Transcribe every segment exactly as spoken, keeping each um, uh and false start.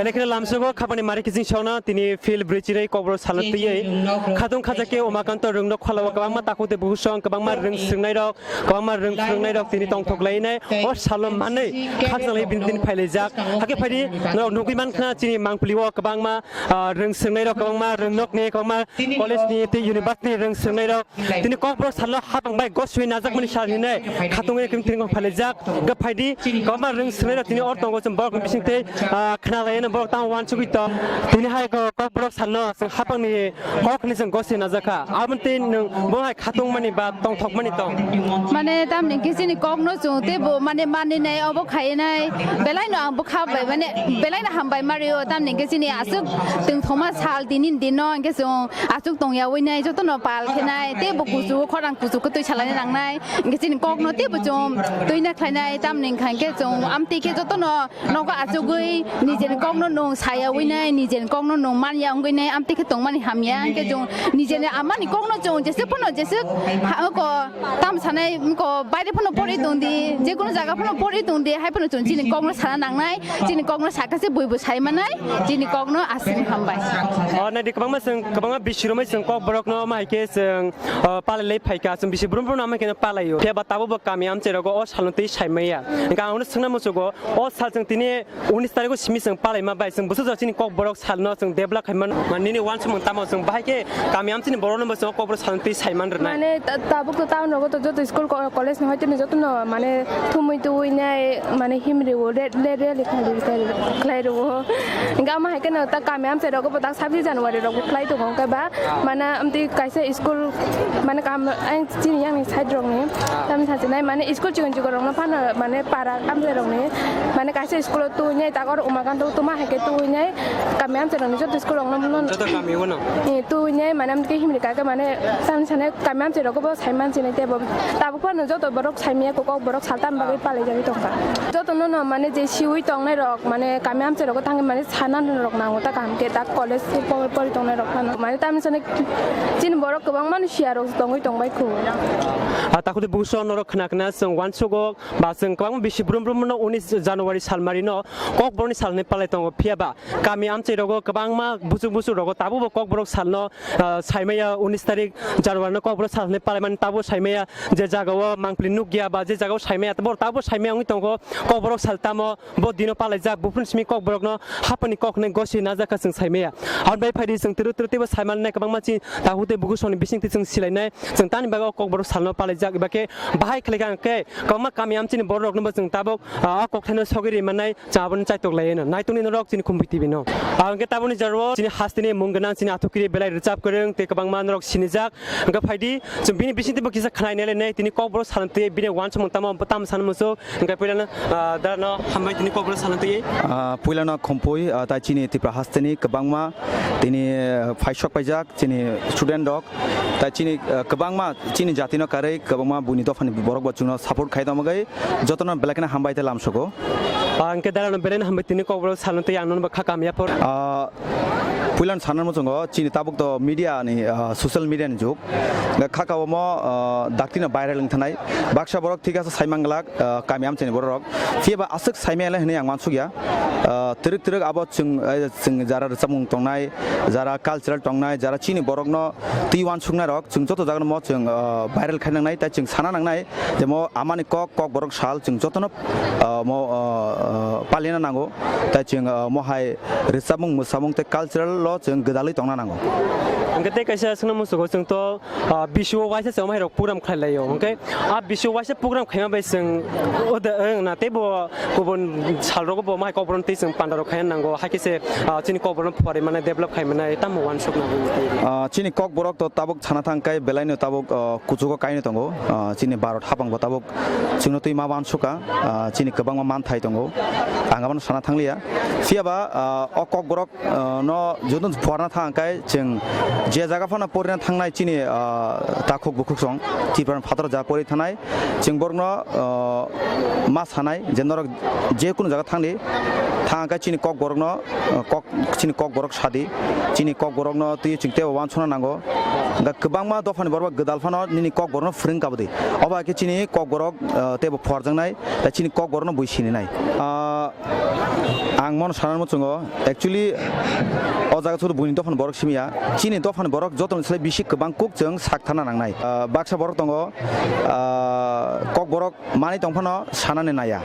Lekhe lamsogo khapani mari kiching sona tini field bridge ni kokborok salno tiyei khatung khaja khe Umakanto rwngno khwlao kwbangma takhuk tei bukhuk song kwbangma rwng swrwngnairok kwbangma rwng phwrwngnairok tini tongthok lainai o salno manwi khakchang lai bini tini phailaijak. Hakhe phaidi norok nugwi mankha chini Mangpili o kwbangma, ah, rwng swrwngnairok kwbangma rwng nokni kwbangma college ni tei university ni rwng swrwngnairok tini kokborok salno hapang bai goswi najakmani sal hinwi khatungwi kring kring phailaijak. Hwnkhe phaidi kwbangma rwng swrwngnairok tini or tongo chwng borokni bisingtwi, ah, khna laino borok tamo uansugwi tong. Tini hai kok, kokborok salno chwng hapangni kok hinwi chwng goswi najakha. Aboni tei nwng bo hai khatungmani ba tongthokmani tong. Mane tamni hwnkhe chini kokno chwng teibo mane maninai obo khainai. Belaino ang bwkha bai mane belaino hambai mario tamni hwnkhe chini aswk tongthokma sal tini dino hwnkhe chwng aswk tongya uinai jotono pal khenai teibo kuchuk khorang kuchuk khe twi salai nangnai. Hwnkhe chini kokno teibo chwng twi na khlainai tamni hwnkha hwnkhe chwng amtwi khe jotono nogo achugwi nijeni kokno nwng saya uinai nijeni kokno nwng manya wngwi nai amtwi khe tongmani hamya hwnkhe chwng nijeni amani kokno chwng jeswk phano jeswk ha ko tam sanai ko baire phano pori tongdi jekunu jaga phano pori tongdi hai phano chwng chini kokno sana nangnai chini kokno saka se buibo sai manai chini kokno aswk hambai. O nai di kwbangma chwng kwbangma bisi romwi chwng kokborokno ma hai khe chwng, o, palai lai phaikha chwng bisi brum brum no ama khe palai o. Phiya ba tabuk bo kami amchai rogo o salno twi sai maya. Hwnkhe ang no swngna muchugo o sal chwng tini unis tarikh o simi chwng palai ma bai chwng bwswk jora chini kokborok salno chwng develop khai man. Mane nini uansukmung tamo chwng bahai khe kami amchini borok no bo chwng kokborok salno twi sai man rwnai. Mane ta-, tabuk to town rogo to joto school ko-, college ni hoite no joto no mane thumui twi nai mane himri o re, re, re, khlai rwo. Hwnkhe ama hai kheno ta kami amchai rogo bo tak sabji January rogo khlai tongo hwnkhe ba mane amtwi kaisa school mane kam ang chini yang ni side rok ni tam sa chinai mane school chikon chikon rok no phano mane para amchai rok ni mane kaisa school o twi nai tak oro Umakanto tuma hai khe twi nai kami amchai rok ni joto school rok no Joto kami o no. Twi nai mane amtwi himri kaka mane tam sanai kami amchai rogo bo sai man chinai tei bo tabuk phano joto borok sai maya kok borok saltam bagwi palai jagwi tongkha. Joto no no mane je siwi tongnai rok mane kami amchai rogo thangwi mane sana rok nango ta kaham khe ta college pori tongnai rok phano mane tamni sani chini borok kwbangma no siya rok tongwi tongbai kho. A takhuk tei buso norok khna khna chwng uansukgo ba chwng kwbangma bisi brum brum no unis January salmari no kokborokni sal hinwi palai tongo phiya ba kami amchai rogo kwbangma buchuk buchuk rogo tabuk bo kokborok salno, ah, saimaya unis tarik January no kokborok sal hinwi palaimani tabuk saimaya je jaga o mangpili nukya ba je jaga o saimaya tabuk tabuk saimaya wngwi tongo kokborok sal tamo bo dino palaijak buphuru simi kokborokno hapani kok hinwi gosi najak kha chwng saimaya. Aboni bai phaidi chwng twrwk twrwk teibo saimanai kwbangma chini takhuk tei bukhuk songni bisingtwi chwng silainai chwng tamni bagwi o kokborok salno palaijak eba khe bahai khwlaikha hwnkhe kwbangma kami amchini borok rokno bo chwng tabuk, ah, o kokthaino sogwi ri mannai. Chwng abono chaitok laiwi no. Naitokni norok chini Khumpui T V no. Ang khe taboni jora o chini hasteni mung gwnang chini athukiri belai rwchap kwrwng tei kwbangma norok sinijak. Hwnkhe phaidi chwng bini bisingtwi bo kisa khwnai nai lai nai tini kokborok salno twi bini uansukmung tamo tamo sanmung suk. Hwnkhe puilano, ah, darano hambai tini kokborok salno twi. Ah, puilano Khumpui, ah, tai chini Tripura hasteni kwbangma tini, ah, phaisok paijak chini student rok. Tai chini, ah, kwbangma chini jatino karwi kwbangma buini dophani borok bo chwngno support khai tongmwgwi jotono belai kheno hambai tei lamsogo. Ah, hwnkhe darano belai no hambai tini kokborok salno tei ang nono bo kha kamya por. Ah, puilano sana muchungo chini tabuk to media ni, ah, social media ni jug. Hwnkhe kha ka omo, ah, daktino viral wng thanai. Baksa borok thik asa sai manglak, ah, kami amchaini borok rok. Phiya ba aswk saimaya le hinwi ang uansukya. Ah, twrwk twrwk abo chwng, eh, chwng jara rwchapmung tongnai, jara cultural tongnai, jara chini borokno twi uansuknai rok chwng joto jaga no mo chwng, ah, viral khai nangnai, tai chwng sana nangnai je mo amani kok, kokborok sal chwng jotono, ah, mo, ah, ah, palina nango, tai chwng, ah, mo hai rwchapmung, mwsamung tei cultural o chwng gwdalwi tongna nango. Hwnkhe tei kaisa swngna muchungo chwng to, ah, bisi o waisa se omo hai rok program khlai lai o. Hwnkhe a bisi o waisa program khaima bai chwng o de, wng na tei bo kubun sal rogo bo mai kokborok twi chwng panda rok khaina nango. Hai khe se, ah, chini kokborok no pori mane develop khai mane tamo uansuk nango. Ah, chini kokborok to tabuk sana thang kai belai no tabuk, ah, kuchugo kaino tongo. Ah, chini Bharat hapang bo tabuk chwngno twi ma uansukha. Ah, chini kwbangma manthai tongo. Ang abono sana thangliya. Phiya ba, ah, o kokborok, ah, no Joto pharna thang khe chwng je jaga phano porina thangnai chini, ah, takhuk bukhuk song Tripura phatar ja pori thanai, chwng borokno, ah, ma sanai je norok je kunu jaga thangdi, thang khe chini kok borokno, ah, kok, chini kok borok sadi, chini kok borokno twi chwng tebo uansukna nango. Hwnkhe kwbangma dophani borok gwdal phano nini kok borokno phwrwng kabudi. Obo hai khe chini kok borok, ah, tebo phuarjaknai, tei chini kok borokno bui sininai. Ah, ang mono sanani muchungo, actually, o jaga sudu buini dophani borok simi ya. Chini dophani borok jotoni slai bisi kwbang kuk chwng sak thana nangnai. Ah, baksa borok tongo, ah, kok borok manwi tong phano sanani naiya.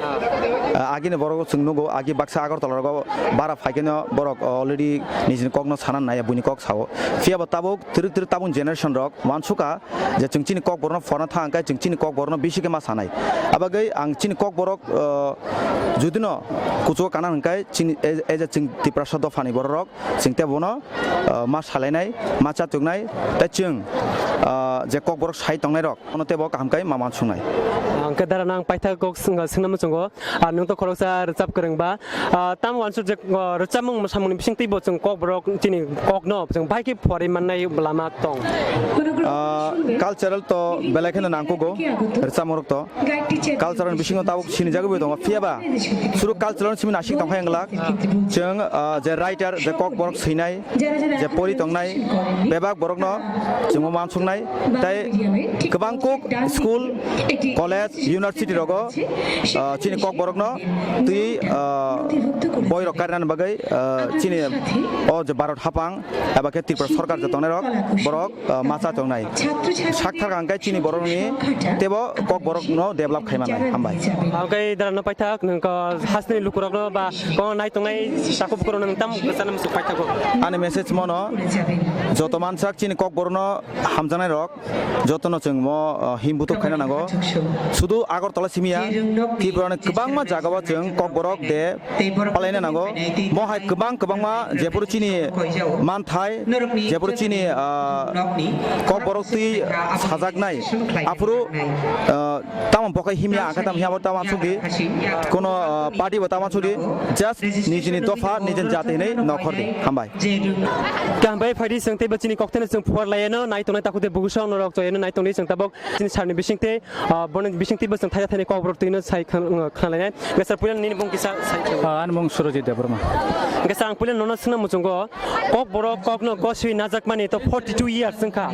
Ah, agini borok chwng nugo, agi baksa Agartala rogo bara phaikhe no borok already nijini kokno sanani naiya, buini kok sao. Phiya bo tabuk twrwk twrwk tabuk generation rok uansukha je chwng chini kok borokno phuarna thang khe chwng chini kok borokno bisi khe ma sanai. Abagwi ang chini kok borok, ah, judino kuchugo kana hwnkhe chini e, e je chwng Tiprasa dophani borok rok chwng tei bono, ah, ma salainai, ma chatuknai, tei chwng, ah, je kok borok sai tongnai rok bono tebo kaham khe ma uansuknai. Hwnkhe dara nang paithak kok swng-, swngna muchungo. Ah, nwng to khoroksa rwchap kwrwng ba. Ah, tamo uansuk je, ah, rwchapmung mwsamungni bising twibo chwng kok borok chini kokno chwng bahai khe phuarwi mannai lama tong. Ah, cultural to belai kheno nangkugo rwchapmung rok to. Cultural ni bisingo tabuk sinijagwi bo tongo. Phiya ba suru cultural simi nasik tongkha wnglak. Chwng, ah, je writer, je kok borok swinai, je pori tongnai bebak borokno chwngbo uansuknai, tei kwbang kuk school, college, university rogo, ah, chini kok borokno twi, ah, boi rok karinani bagwi, ah, chini o je Bharat hapang eba khe Tripura sorkar je tongnai rok borok, ah, ma cha tongnai. Sak thar kang khe chini borokni tebo kok borokno develop khai manai. Hambai. Hwnkhe dara no paithak nwng ko hasteni lukurokno ba ko nai tongnai takhuk bukurokno nwng tamo kwchana muchung paithago. Ani message mono joto mansak chini kok borokno hamjaknai rok jotono chwng mo, uh, him butuk khaina nango. Sudu Agartala simi ya, Tripura ni kwbangma jaga o chwng kok borok de palaina nango. Mo hai kwbang kwbangma jephuru chini manthai, jephuru chini, ah, kok borok twi sajaknai, aphuru, ah, tamo bokhai himya, ang khe tamo himya bo tamo sugdi, kono, ah, party bo tamo sugdi, just nijini dopha, nijini jati hinwi nokhor di. Hambai. Kaham bai phaidi chwng teibo chini koktheno chwng phuar laiano, nai tongnai takhuk de bugusong norok choyano nai tongdi chwng tabok chini sarni bisingtwi. Ah, boni bising twibo chwng thaisa thaini kokborok twino sai khn-, khna lainai. Hwnkhe sir, puila nini bung kisa sai khna. Ah, ani bung Surojit Debbarma. Hwnkhe sir, ang puila nono swngna muchungo, kokborok kokno goswi najakmani to forty two years wngkha.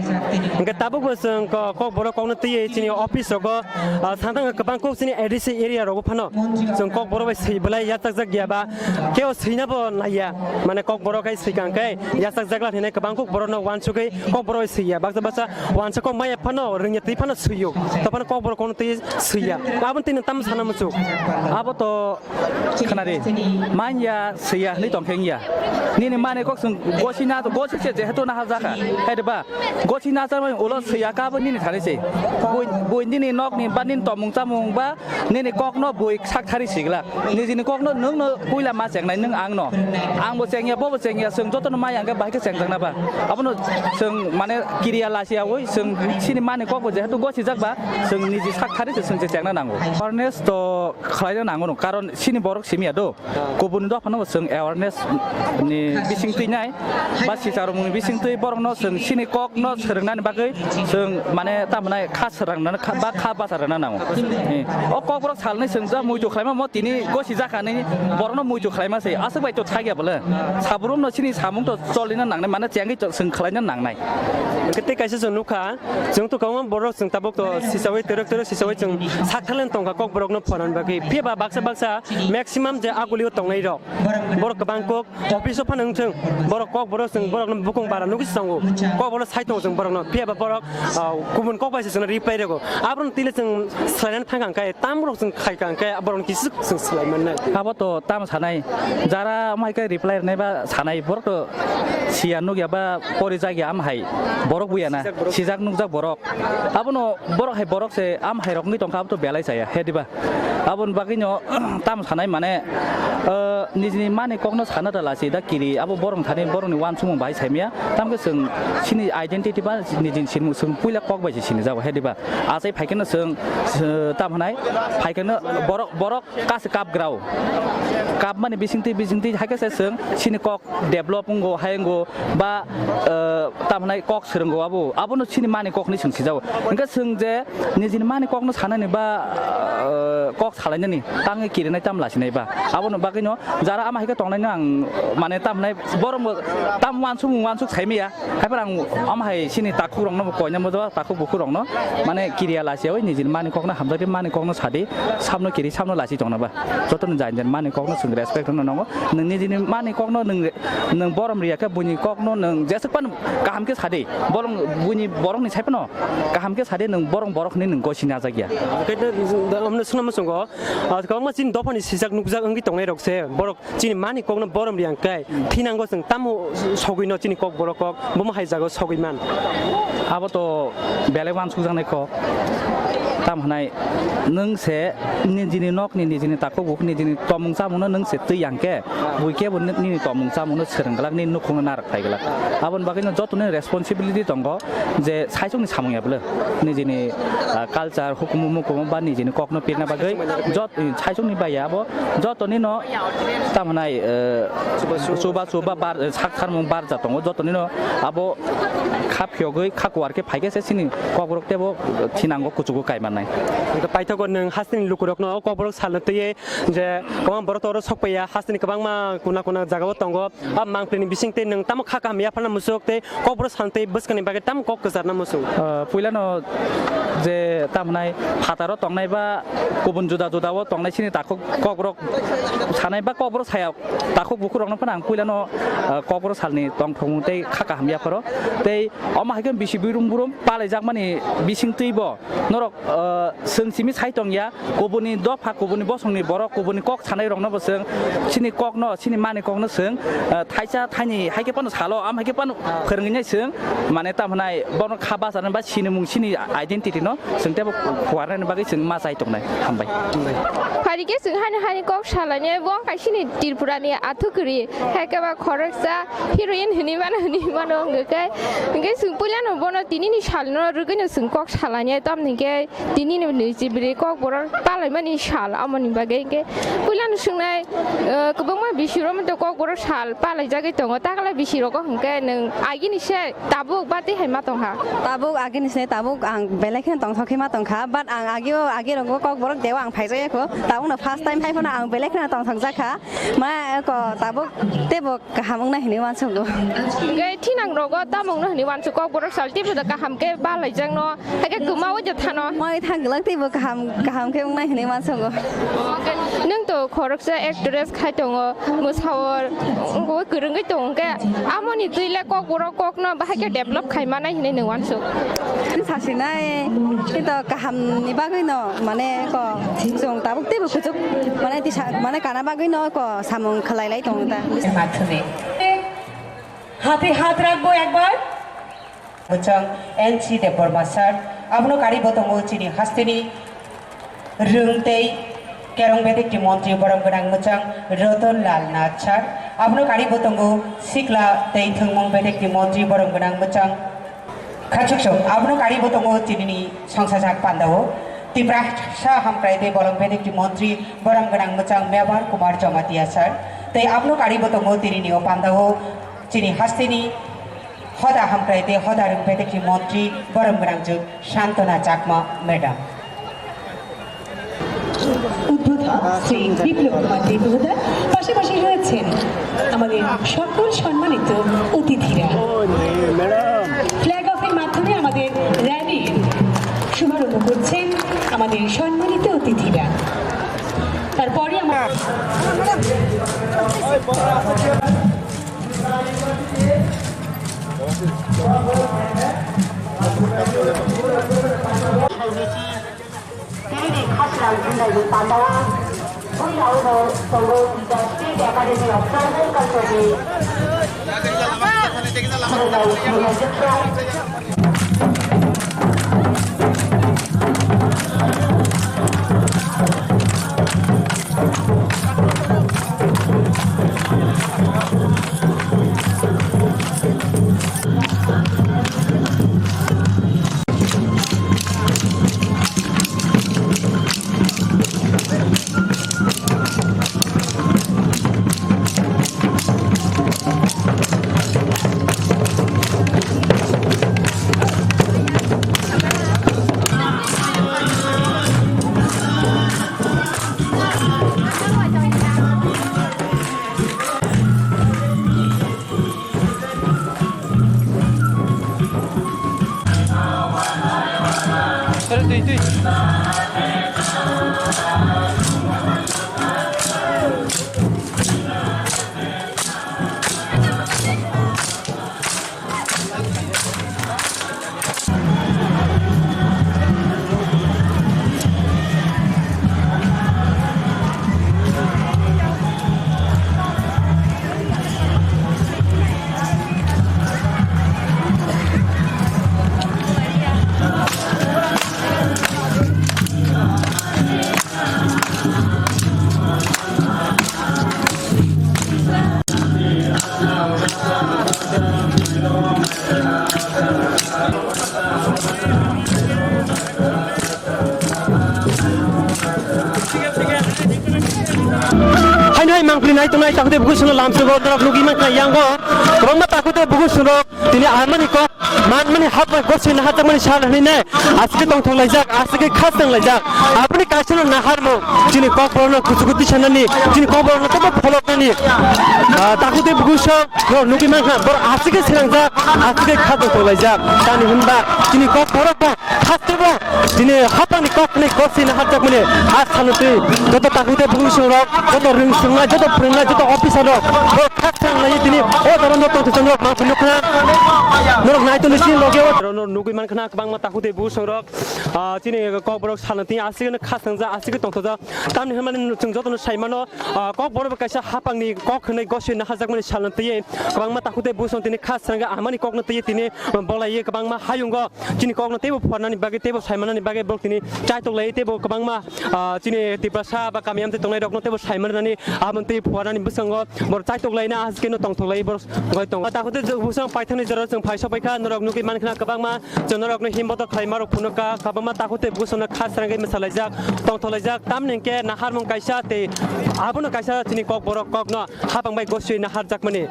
Hwnkhe tabukbo chwng ko-, kokborok kokno twiwi chini office rogo, ah, santang kwbang kok chini A D C area rogo phano chwng kokborok bai swi belai yachakjak ya ba keo swinabo naiya. Mane kokborok hai swikang khe yachakjak la hinai kwbang kok borokno uansugwi kokborok bai swiya. Baksa baksa uansa kok maya phano rwngya twi phano swiyo. To phano kokborok kono twi swiya. Aboni twi nwng tamo sana muchuk? Abo to khna di. Manya swiya hinwi tong khe wngya. Nini mane kok chwng gosina, gosi se jehetu naharjak kha. Hai de ba? Gosi naharjakmani ulo swiya kha abo nini thani se. Bui, bui nini nokni ba nini tongmung chamung ba nini kokno bui sak thari sigla. Nijini kokno nwngno puila ma chengnai, nwng angno. Angbo chengya, bobo chengya, chwng jotono maya hwnkhe bahai khe chengjakna ba. Abono chwng mane kiriya lachiyawi chwng chini mani kokbo jehetu gosijak ba, chwng niji sak thari se chwng se chengna nango. Awareness to khlaina nango no, karon chini borok simi ya do. Kubuni dophano bo chwng awareness ni bising twi nai, ba sicharokmung ni bising twi borokno chwng chini kokno swrwngnani bagwi chwng mane tamo nai kha swrangna kha, ba kha bacha rwna nango. Eh, o kokborok salnwi chwng ja muitu khlaima mo tini gosi jakha nini borokno muitu khlaima se aswk bai to thagya bole. Sabrumno chini samung to cholina nangnai, mane chengwi to chwng khlaina nangnai. Hwnkhe tei kaisa chwng nukha, chwng to kwbangma borok chwng tabuk to sichawi twrwk twrwk sichawi chwng sak thalen tongkha kokborokno phoran bagwi. Phiya ba baksa baksa maximum je agulio tongnai rok, borok kwbang kok office o phano wngthwng, borok kok borok chwng borokno bukung bara nugwi se tongo, kok borok sai tongo chwng borokno, phiya ba borok, ah, kubun kok bai se chwngno reply rwgo. Aborokno twi le chwng swlainani thang kha hwnkhe, tam borok chwng khai kha hwnkhe, borokno kisa chwng swlai mannai. Abo to tamo sanai, jara omo hai khe reply rwnai ba sanai, borok to siya nukya ba pori jakya am hai, borok buya na. sijak nukjak borok. Abono borok hai borok se am hai rok wngwi tongkha, abo to belai chaya, he diba? Aboni bagwino tamo sanai mane, eh, nijini mani kokno sana da lasi da kiri, abo borok thani borokni uansukmung bai saimaya. Tamkhe chwng chini identity ba nijini sinimung chwng puila kok bai se sinijago, he diba? Achai phaikhe no chwng, eh, tamo hinai phaikhe no borok, borok kase kap grao. Kapmani bisingtwi, bisingtwi haikhe se chwng chini kok develop wngo, hai wngo, ba, eh, tamo hinai kok swrwngo abo, abono chini mani kok hinwi chwng sijago. Hwnkhe chwng je nijini mani kokno sanani ba, eh, kok salainani tangwi kirinai tamo lasinai ba. Aboni bagwino jara ama haikhe tongnaino ang, mane, tamo hinai borokno tamo uansuk uansuk saimaya. Haiphano ang omo hai chini takhuk rokno bo koina mojo, takhuk bukhuk rokno mane kiriya lasiyawi nijini mani kokno hamjakdi, mani kokno sadi, samno kiri, samno lasi tongna ba. Jotono jani jani mani kokno chwng respect rwna nango. Nwng nijini mani kokno nwng re-, nwng borom riya khe buini kokno nwng jeswk phano kaham khe sadi. Bolong buini borokni sai phano kaham khe sadi, nwng borong borok hinwi nwng gosini ajak ya. Omo swngna muchungo, ah, kwbangma chini dophani sijak nukjak wngwi tongnai rok se borok chini mani kokno borom riya hwnkhe thinango chwng tamo sogwino chini kok borok kok bomo hai jago sogwi man. Abo to belai uansukjaknai kok. Tamo hinai nwng se nijini nokni, nijini takhuk bukhuk, nijini tomung chamungno nwng se twi yang khe, bui kebo ni-, nini tomung chamungno swrwng glak, nini nukhungno narwk phai glak. Aboni bagwino jotoni responsibility tongo je saichungni samung ya bwle nijini, ah, culture, hukumu mukumu ba nijini kokno pirna bagwi jot-, saichungni bai ya abo. Jotonino tamo hinai, eh, chuba chuba bar, eh, sak sarmung barja tongo, jotonino abo kha phiyogwi kha kuar khe phaikhe se chini kokborok teibo thinango kuchugo kaimannai. Hwnkhe paithago nwng hasteni lukurokno o kokborok salno twiwi je kwbang borok to oro sokpaiya, hasteni kwbangma kuna kuna jagao tongo. A mangpili ni bising tei nwng tamo kha kaham yapharna muchuk tei kokborok salno tei bwskangni bagwi tamo kok kwcharna muchung? Ah, puilano je tamo hinai phataro tongnai ba kubun juda juda o tongnai chini takhuk kokborok sanai ba kokborok saya takhuk bukhuk rokno phano ang puilano, ah, kokborok salni tongthokmung tei kha kaham yapharo tei omo hai khe bisi burum burum palaijakmani bising twi bo norok, ah, chwng simi sai tong ya. Kubuni dopha, kubuni bosongni borok, kubuni kok sanai rokno bo chwng chini kokno, chini mani kokno chwng, ah, thaisa thaini hai khe phano salo, am hai khe phano phwrwngwi nai chwng, mane tamo hinai bono kha bacharnai ba sinimung chini identity no chwng teibo phuarnani bagwi chwng ma chai tongnai. Hambai. Phaidi khe chwng hani hani kok salainai bo wngkha chini Tripura ni athukuri, hai khe ba khoroksa heroine hinwi mano hinwi mano wngkha khe, hwnkhe chwng puilano bono tinini salno rwgwino chwng kok salainai, tamni khe Tini ni ni chibiri kokborok palaimani sal, amoni bagwi hwnkhe puilano swngnai, eh, kwbangma bisirok kokborok sal palaijagwi tongo, takla bisirok hwnkhe nwng agini se tabuk ba tei hai ma tongkha? Tabuk agini se tabuk ang belai kheno tongthok khe ma tongkha, but ang agio, agirogo kokborok deo ang phaijak ya kho, tabukno first time hai phano ang belai kheno tongthok jak kha. Ma ko tabuk teibo kaham wngna hinwi uansugo. Hwnkhe thinang rogo tamo wngna hinwi uansugo, kokborok sal teibo da kaham khe balaijakno, hakhe kwmaui da thano. Moi thang glak teibo kaham, kaham khe wngna hinwi uansugo. Nwng to khoroksa actress khai tongo, mwsao, wngkhe kwrwngwi tongo, hwnkhe amoni twi le kokborok kokno bahai khe develop khai manai hinwi nwng uansuk. Sasinai, ito kaham ni bagwi no, mane ko, chwng tabuk teibo kuchuk, mane tisa, mane kana bagwi no ko samung khlai lai tongo ta. মাধ্যমে হাতে হাত রাখবো একবার। Mwchang N C Debbarma sir, abono karibo tongo chini hasteni rwng tei kerong bedekni montri borom gwnang mwchang Ratan Lal Nath sir, abono karibo tongo sikla tei thwngmung bedekni montri borom gwnang mwchang Khachuksong, abono karibo tongo tinini songsajak pandao Tiprasa hamkrai tei bolong bedekni montri borom gwnang mwchang Mebar Kumar Jamatia sir, tei abono karibo tongo tinini o pandao chini hasteni hoda hamkrai tei hoda rwng bedekni montri borom gwnang jwk Santona Chakma madam. উদ্বোধক শ্রী বিপ্লব কুমার দেবহোদার পাশাপাশি রয়েছেন আমাদের সকল সম্মানিত অতিথিরা। ফ্ল্যাগ অফের মাধ্যমে আমাদের র্যালির শুভারম্ভ করছেন আমাদের সম্মানিত অতিথিরা। তারপরে আমরা Tini ni khasrang jindai ni pandao, puila uno tongo Teachers State Academy of Tribal Culture ni jindai ni jindai. Haino hai mangpili nai tongnai takhuk tei bukhuk songno lamsogo norok nugwi mankha yango kwbangma takhuk tei bukhuk songrok tini amani kok manmani hapmani gosini naharjakmani sal hwnwi nai aswk tongthok laijak, aswk khasang laijak. Aboni kaisano naharmung chini kokborokno kuchugo tisanani, chini kokborokno teibo pholoknani, ah, takhuk tei bukhuk song norok nugwi mankha borok aswk swnamjak, aswk khatongthok laijak. Tamni hwnba chini kokborok ba Hasteo tini hapangni kokni kosi naharjakmani a salotwi joto takhuk tei bukhuk songrok, joto rwngswngnai, joto phwrwngnai, joto officer rok, borok khakchang lai tini o jaga no tongthokjak norok mangpili nukha. Norok nai tongdi chini loge o. Norok nugwi mankha kwbangma takhuk tei bukhuk songrok, ah, chini kokborok salotwi aswk no khakchangjak, aswk tongthokjak. Tamni hwnmani chwng jotono sai mano, ah, kokborok bo kaisa hapangni kok hwnwi goswi naharjakmani salotwi kwbangma takhuk tei bukhuk song tini khakchangwi amani kokno twi tini bolai kwbangma hayungo. Chini kokno teibo phuarnani bagwi, teibo saimanani bagwi borok tini chaitok lai, teibo kwbangma, ah, chini Tiprasa ba kami amtwi tongnai rokno teibo saimanani, aboni tei phuarnani bwskango borok chaitok laina, aswk khe no tongthok lai borok wngwi tongo. Takhuk tei bwskango paithakni jora chwng phai sokphaikha, norok nugwi mankha kwbangma chwng norokno himboto khlaima rok phunukha, kwbangma takhuk tei bwskango kha srangwi mwsalaijak, tongthok laijak, tamni hwnkhe naharmung kaisa tei abono kaisa chini kokborok kokno hapang bai goswi naharjakmani.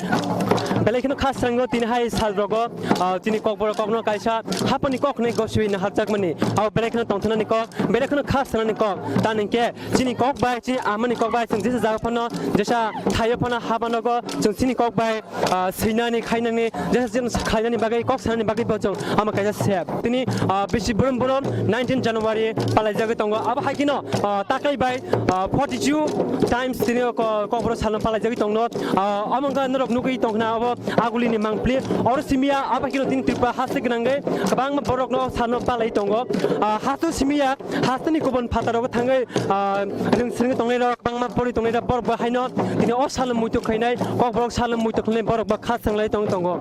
Belai kheno khasrango tini hai sal rogo, ah, chini kokborok kokno kaisa hapangni kok hwnwi goswi naharjakmani. Abo belai kheno tongthoknani kok, belai kheno khasranani kok. Tamni hwnkhe chini kok bai, chini amani kok bai chwng jesa jaga phano, jesa thaio phano hapang nogo chwng chini kok bai, ah, swinani, khainani, jesa jesa khlainani bagwi, kok sanani bagwi bo chwng ama kaisa sep. Tini, ah, bisi burum burum nineteen January palaijagwi tongo. Abo hai kheno, ah, taklai bai, ah, forty-two times tini o ko-, kokborok salno palaijagwi tongno. Ah, omo wngkha norok nugwi tongkhna abo agulini mangpili. Oro simiya abo hai kheno tini Tripura haste gwnangwi kwbangma borokno salno palai tongo. Ah, hasto simiya hasteni kubun phataro thangwi, ah, rwngsringwi tongnai rok, kwbangma pori tongnai rok, borok bo haino tini o salno muitu khainai, kokborok salno muitu khainai borok bo kha sanglai tong tongo.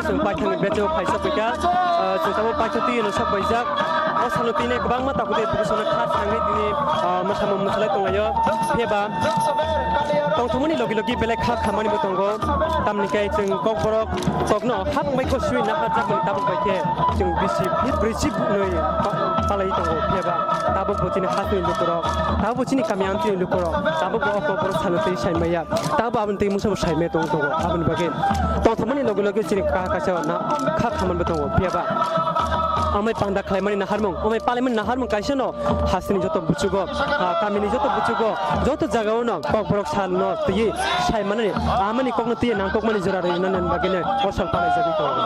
Chwng paithakni becheo phaisa phaikha, ah, chwng tabuk paithak twi no sok paijak. O salo tini kwbangma takhuk tei bukhuk songno kha sangwi tini, ah, mwsamung mwsalai tonglaio. Phiyaba tongthokmani logi logi belai kha khamani bo tongo. Tamni khe chwng kokborok kokno hapang bai kosui naharjakmani tabuk bai khe chwng bisi phit brwi si nwi pa-, palai tongo. Phiyaba tabuk bo chini hasteni lukurok, tabuk bo chini kami amtwini lukurok, tabuk bo o kokborok salo twi sai maya. Tabo aboni tei mungsa bo saimaya tong tongo. Aboni bagwi tongthokmani loge loge chini kaha kaisa na kha khaman bo tongo. Phiyaba amai panda khlaimani naharmung, amai palaimani naharmung kaisa no hasteni joto buchugo, ah, kamini joto buchugo, joto jagao no kokborok sal no twi saimanani, amani kokno twi nangkokmani jora rwna nani bagwi no o sal palaijagwi tongo.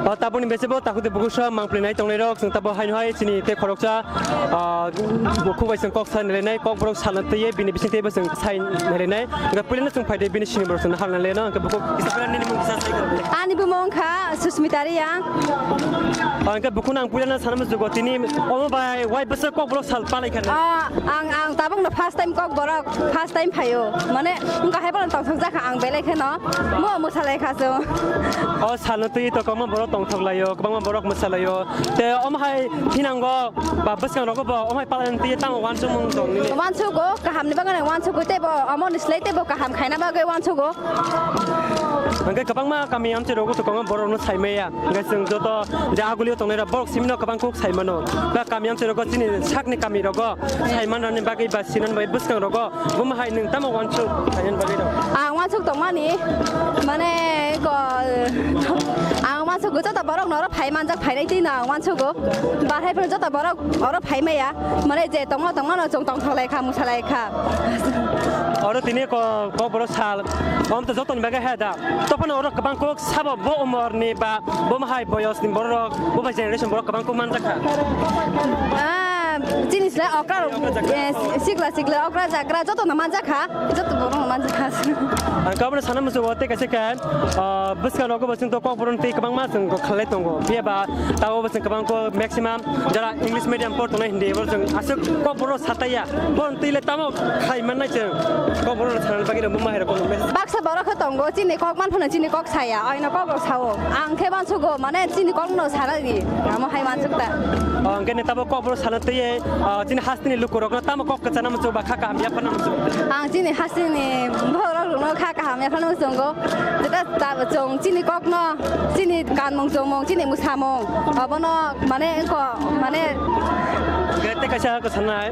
O taboni bese bo takhuk tei bukhuk song mangpli nai tongnai rok, chwng tabo haino hai chini tei khoroksa Ah, bo khubai chwng kok sai nai nai, kokborok salna twiwi bini bising twibo chwng sai nai nai. Hwnkhe puilano chwng phaidi bini sini borok chwngno halna leno, hwnkhe bukhuk kisa puila nini mung kisa sai kha. Ani bumung kha Susmita Reang. Ah, hwnkhe bukhukno ang puilano sana muchugo tini omo bai wai bwswk kokborok sal palai kha. Ah, ang, ang tabukno first time kokborok, first time phaio. Mane wngkha hai bono tongthok jakha ang belai kheno. Mo mwsalai kha chwng. O salno twi to Kwbangma borok tongthok laio, kwbangma borok mwsa laio. Te omo hai thinango ba bwskangrogo bo omo hai palan twi tamo wansukmung tong nini? Wansugo, kahamni bagwi wansugo, teibo omoni slai teibo kaham khaina bagwi wansugo. Hwnkhe kwbangma kami amchai rogo to kwbangma borokno saimaya. Hwnkhe chwng joto je agulio tongnai rok borok simino kwbang kuk saimano. Ba kami amchai rogo chini sakni kami rogo saimanrani bagwi ba sinani bagwi bwskangrogo. Buma hai nwng tamo wansuk khainani bagwi rw? Ang wansuk tongmani, mane, ko, ang wansuk joto borok noro phai manjak, phainai twi no ang wansugo. Bahai phano joto borok oro phai maya, mane, je tongma tongma no chwng tongthok lai kha, mwsa lai kha. Oro tini ko, kokborok sal, om to jotoni bagwi he da. Tophano oro kwbang kok sabo bo umor ni ba bo mahai boyos ni borok, bo bai generation borok kwbang kok manjak kha. Ah, chini slai okra rok, eh, sikla sikla okra jakra joto no manjak kha, joto borok no manjak kha. Ang kabra sana musu wote kaise ka, ah, bwskang rogo bo chwng to kokborok twi kwbangma chwng khalai tongo. Phiya ba tabo bo chwng kwbang ko maximum jara English medium por tongnai hindi bo chwng aswk kokborok sataya. Bon twi le tamo khai mannai chwng. Kokborok rok sanani bagwi rok buma hai rok kono message. Baksa borok khe tongo, chini kok man phano chini kok saya, oino kok rok sao. Ang khe wansugo, mane chini kok no sana di. Amo hai wansuk ta. Oh, hwnkhe neta bo kokborok sana twi, ah, chini hasteni lukurokno tamo kok kwchana muchung ba kha kaham yapharna muchung? Ang chini hasteni borok rokno kha kaham yapharna muchungo. Jeta ta chwng chini kokno, chini kanmung chumung, chini mwsamung, obono mane ko mane. Hwnkhe tei kaisa ko sanai,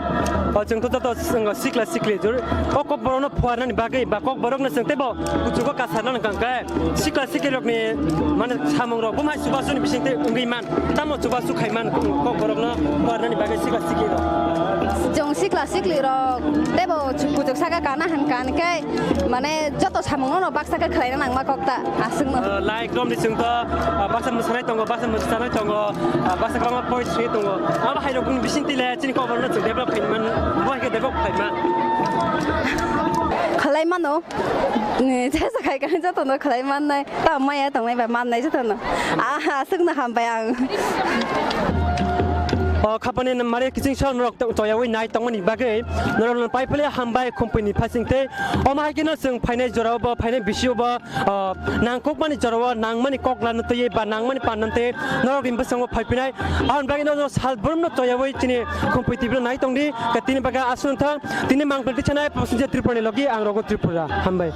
o chwng to joto sikla sikli jor, o kokborokno phuarnani bagwi ba kokborokno chwng teibo kuchugo kasarna nang kang khe sikla sikli rokni mane samung rok bumhai chubachu ni bising tei wngwi man, tamo chubachu khai man kokborokno phuarnani bagwi sikla sikli rok. Chwng sikla sikli rok teibo kuchuk saka kana han kan khe mane joto samung no baksa khe khlaina nangma kok ta aswk no. Uh, like romni chwng to, uh, baksa mwsanai tongo, baksa mwsanai tongo, uh, baksa kwbangma poetry tongo. Abo hai rokni bising twi le chini kokborokno chwng develop khai man, bo hai khe develop khai man. Khalai mano. Ni jesa khai kan joto no khalai mannai. Ta maya tongnai ba mannai joto no. Ah, aswk no hambai ang. O khapani mare kiching son rok to-, toyawi nai tongmani bagwi norok no pai phale hambai khumpui ni phasing tei omo hai khe no chwng phainai jora bo phainai bisi bo, o, nangkukmani jora o nangmani kok lano twi ba nangmani pandan tei norok ni bwskango phai phinai. Aboni bagwi no sal brum no toyawi chini khumpui tibro nai tongdi ka tini bagwi aswk thang tini mangpili twi chanai passenger Tripura ni logi ang rogo Tripura hambai.